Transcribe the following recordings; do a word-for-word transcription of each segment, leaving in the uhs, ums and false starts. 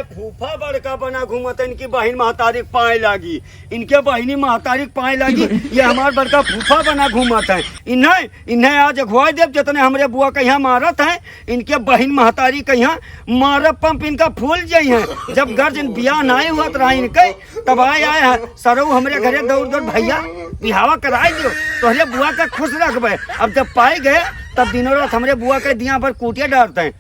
फूफा बड़का बना घूमत है, इनकी बहिन महतारी के पाए लागी, इनके बहिनी महतारी के पाए लागी। ये हमार बड़का फूफा बना घूमत है। इन्हें, इन्हें आज अगुवाई देब, जितने हमरे बुआ के यहाँ मारत है, इनके बहिन महतारी के यहाँ मारब पंप इनका फूल जाई है। जब गर्जन बियाह नाई हुआ तो रहा इनके, तब आए आए है सरऊ हमरे घरे दौड़ दौड़, "भैया, बिहावा कराए दियो, तोहरे बुआ का खुश रखबे।" अब जब पाए गए, तब दिनों रात हमरे बुआ के दिया पर कूटिया डारत हैं।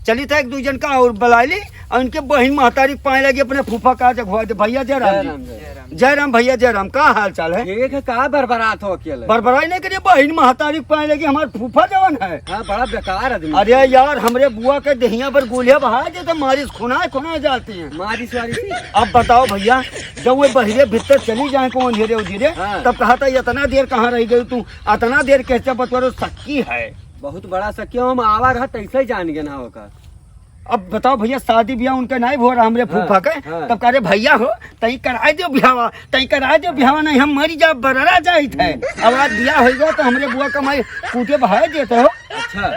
चली था एक दू जन का और बुलाए ली, और इनके बहिन महतारी के पाए लगी, अपने फूफा का जगवा दे। भैया जय राम जी। जय राम, जय राम। जय राम भैया, जय राम। का हाल चाल है? ठीक है, का बरबरात हो अकेले? बरबराई नहीं करिए, बहिन महतारी के पाए लगी, हमार फूफा जवन है। हाँ, बड़ा बेकार आदमी। अरे यार, हमरे बुआ के देहिया पर गोलियां बहा दे तो मारिस खुनाए खुनाए जाती हैं। मारिस वारिस ही। अब बताओ भैया, जब वो बहिरे भीतर चली जाए कौन धीरे उधीरे, हाँ। तब कहा था, "इतना देर कहाँ रह गई तू? इतना देर कैसे बतवरो?" सक्की है। बहुत बड़ा सक्की, हम आवा रहा तैसे ही जान गए ना होकर। अब बताओ भैया, शादी ब्याह उनके नहीं हो रहा हमरे हाँ, फूफा के, हाँ। तब कह रहे, "भैया हो, तई कराए दियो ब्याहवा, तई कराए दियो ब्याहवा, नहीं हम मरी जा, बररा जाइत है।" हम्म। अब आज ब्याह हो गया तो हमरे बुआ का माई कूटे बहाए देते हो। अच्छा।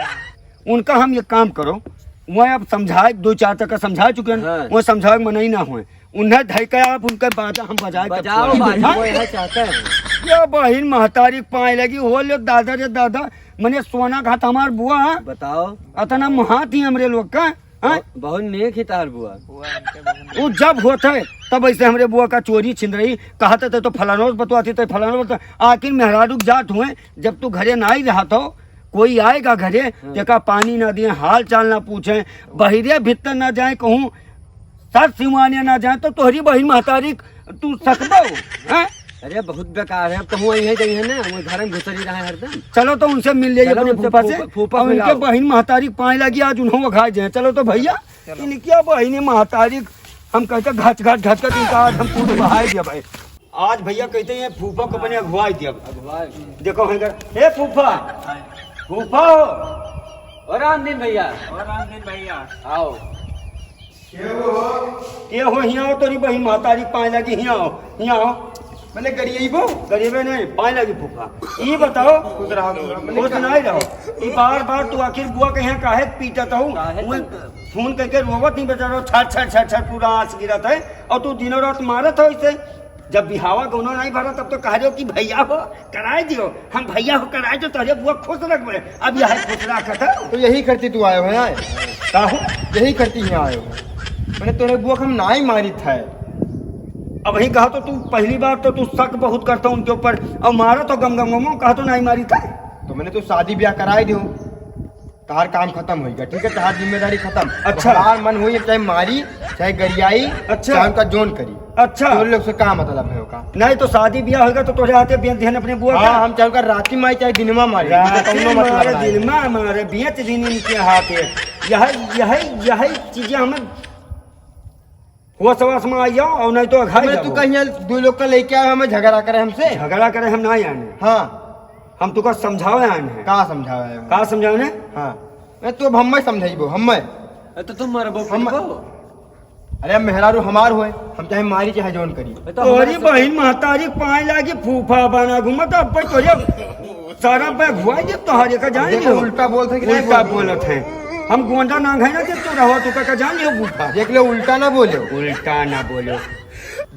उनका हम ये काम करो, वह अब समझाए, दो चार तक का समझा चुके हैं, हाँ। वह समझाए मनई ना हुए, उन्हें धई के आप उनके बाजा हम बजाए के बजाओ, खोए। बाजा, हाँ? वो यह चाहते हैं। ये बहिन महतारी के पाए लगी, हो लो दादा रे दादा, मने सोना घात हमार बुआ। बताओ। अतना महात ही हमरे लोग का, हाँ? बहु-, बहुत नेक ही तार बुआ। वो जब होत है, तब ऐसे हमरे बुआ का चोरी छिन रही, कहते थे तो फलानो बतवाती थे, फलानो बतवा-, आखिर मेहरारू के जात हुए, जब तू घरे ना ही रहत हो, कोई आएगा घरे, हाँ। तेका पानी ना दिए, हाल चाल ना पूछे, बहिरे भीतर ना जाए, कहूँ सर सिवाने ना जाए, तो तोहरी बहिन महतारी तू सकबो, हैं? अरे, बहुत बेकार है। अब कहूँ वही है, गई है ना, वो घर में घुसरी रहा है हरदम। चलो तो उनसे मिल लीजिए चलो, अपने उनसे फूफा से, फूफा, फूफा और उनके मिलाओ। बहिन महतारी पाए लगी, आज उन्हों खाए जाए। चलो तो भैया, चलो। इनके बहिन महतारी हम कहते घच घच घच घच इनका आज हम पूरे बहाए दिया भाई। आज भैया कहते हैं फूफा को अपने अगुवाई दिया। अगुवाई। देखो है इधर, "हे फूफा, फूफा हो।" ओ रामदीन भैया। ओ रामदीन भैया। आओ। के हो? के हो, हियाँ आओ, तोरी बहिन महतारी पाए लगी, हियाँ आओ, हियाँ आओ। मैंने गरीबी बो? गरीबे नहीं, पाए लगी फूफा। ई बताओ, खुश रहो, खुश रहो। खुश नहीं रहो। ई बार बार तू आखिर बुआ के यहाँ काहे पीटत हो? काहे वो पीटत? फोन करके रोवत नहीं बेचारो, छर छर छर छर पूरा आँस गिरत है, और तू दिनों रात मारत हो इसे। जब बिहावा गौनो नहीं भरा, तब तो कह रहे हो कि भैया हो, कराए दियो, हम भैया हो, कराए दियो, तोहरे बुआ खुश रखबे। अब यह खुश रखत है। तो यही करती तू आयो है, आए? का हो? यही करती यहाँ आयो है। मैंने तोहरे बुआ के हम ना ही मारी था। अब वही कहा तो तू पहली बार तो तू शक बहुत करता उनके ऊपर, और मारा तो गम गम गम, कहा तो ना ही मारी था। तो मैंने तो शादी ब्याह कराए दियो। तहार काम खतम होई गया, ठीक है, तहार जिम्मेदारी खतम। अच्छा। तहार मन होई, चाहे मारी, चाहे गरियाई, अच्छा। चाहे उनका जोन करी। अच्छा। तोरे लोग से का मतलब है ओका? नहीं तो शादी ब्याह होगा तो तोरे हाथे बेच दिहन अपने बुआ हाँ, का। हम चाहे ओका राती मारी, चाहे दिनमा मारी, राती कौनो मतलब मारे, नहीं। दिनमा मारे, बेच दिन इनके हाथे। यही, यही, यही चीजें हमें होश वास में आई जाओ और नहीं तो अघाई मैंने तू जाबो। कहीं दो लोग का लेके आया, हमें झगड़ा करे हमसे। झगड़ा करे हम ना आने। हाँ। हम तुका समझावे आने हैं। का समझावे आए हो? का समझावे? हाँ। मैं तू अब हमें समझाइबो, हमें। ए, तो तुम मरबो हम पिटबो? अरे, हम मेहरारू हमार होए, हम चाहे मारी चाहे जौन करी। ए, तो तोरी हमारे से बहिन महतारी पाए लागी फूफा बना घूमत, अब पे तोरे सारा पे घुआई दे तोहरे का जान देखो, लियो। उल्टा बोलत है कि नहीं उल्टा बोलत? बोलत है। हम गोंडा ना घाई ना देख तो रहो, तू का, का जान लियो फूफा। देख लो, उल्टा ना बोलो। उल्टा ना बोलो।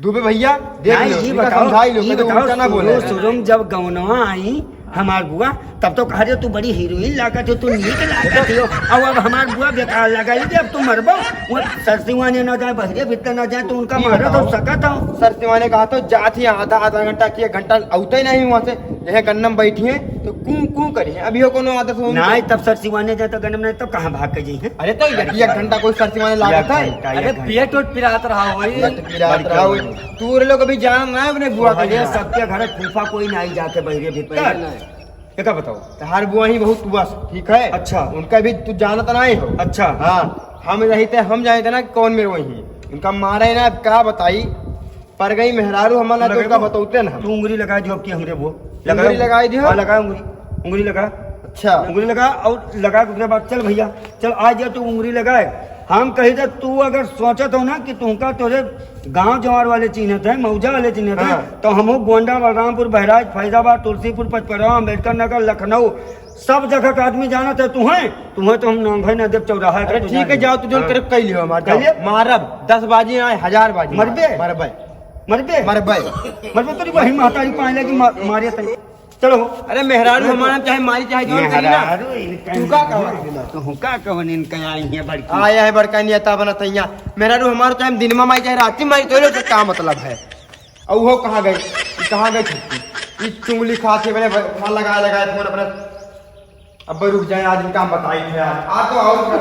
दुबे भैया, देख नहीं, लो, ये इनका बताओ, समझाई लो, ये कहीं बताओ, उल्टा ना बोले। शुरू, शुरू में जब गौनवा आई हमार बुआ, तब तो कह रहे हो, "तू बड़ी हीरोइन लागत हो, तू नीक लागत हो।" अब, अब हमार बुआ बेकार लगाई दे, अब तू मरबो। वो सरसिवाने ना जाए, बहिरे भीतर ना जाए, तो उनका ये मारा बताओ, तो सकत हो। सरसिवाने कहा तो जात ही आधा, आधा घंटा की एक घंटा औते नहीं वहाँ से, यह गन्नम बैठी है, तो कूं, कूं करी है। अभी हो कोनो आदत हो उनके? नहीं, तब सरसिवाने जाए तो गन्नम नहीं, तब कहाँ भाग के जाइए? अरे तो एक, एक घंटा कोई सरसिवाने लागत है? एक घंटा, अरे एक घंटा। पेट ओट पिरात रहा होई। पेट पिरात रहा होई। तू लोग अभी जान ना है अपने बुआ के अरे यहाँ। सबके घर फूफा कोई नहीं जाके बहिरे भीतर। पहले नहीं। एका बताओ। तहार बुआ ही बहुत बस, ठीक है? अच्छा। उनका भी तू जानत नहीं हो। अच्छा। हाँ, हम रही थे, हम जाने थे ना कौन मेरे वही। उनका मारे ना, अब का बताई? पर गई मेहरारू हमार ना, तो लगाई उनका वो? बतौते ना हम। तू उंगली लगा दियो अब की हमरे वो। उंगली लगाई दियो? हाँ, लगा उंगली। उंगली लगा। अच्छा। उंगली लगा और लगा के ओकरे बाद चल भैया, चल आ जा तू उंगली लगाए। हम कही थे, तू अगर सोचत हो ना कि तुमका तोरे गांव जवार वाले चिन्हत है, मौजा वाले चिन्हत है, हाँ। तो हमहू गोंडा, बलरामपुर, बहराइच, फैजाबाद, तुलसीपुर, पचपरवा, अम्बेडकर नगर, लखनऊ, सब जगह का आदमी जानत है तुहें, तुहें तो हम नाम भाई ना देव चौराहा का अरे तू ठीक जान है, ले। जाओ, तू जोन हाँ। करे कह लियो हमार, कर जाओ। लियो? मारब, दस बाजी आए, हजार बाजी। मरबे? मरबे। मरबे? मरबे। मरबे तोरी वही महतारी पाए लगी मा-, मारे तनी। चलो। अरे मेहरारू हमारा चाहे मारी चाहे जोन करी ना। मेहरारू इनका तू का नहीं कहवा है। तू का कहवन इनका आई है बड़की। आया है बड़का नेता बनत है यहाँ। मेहरारू हमारा चाहे दिन में मारी चाहे रात में मारी, तो ये लोग से का मतलब है? अब वो कहाँ गई? ये कहाँ गई छुट्टी? ये चुंगली खाते बने भ-, वहाँ लगाए लगाए फोन अपने। अब रुक जाए, आज इनका हम बताई थे यार। आ तो और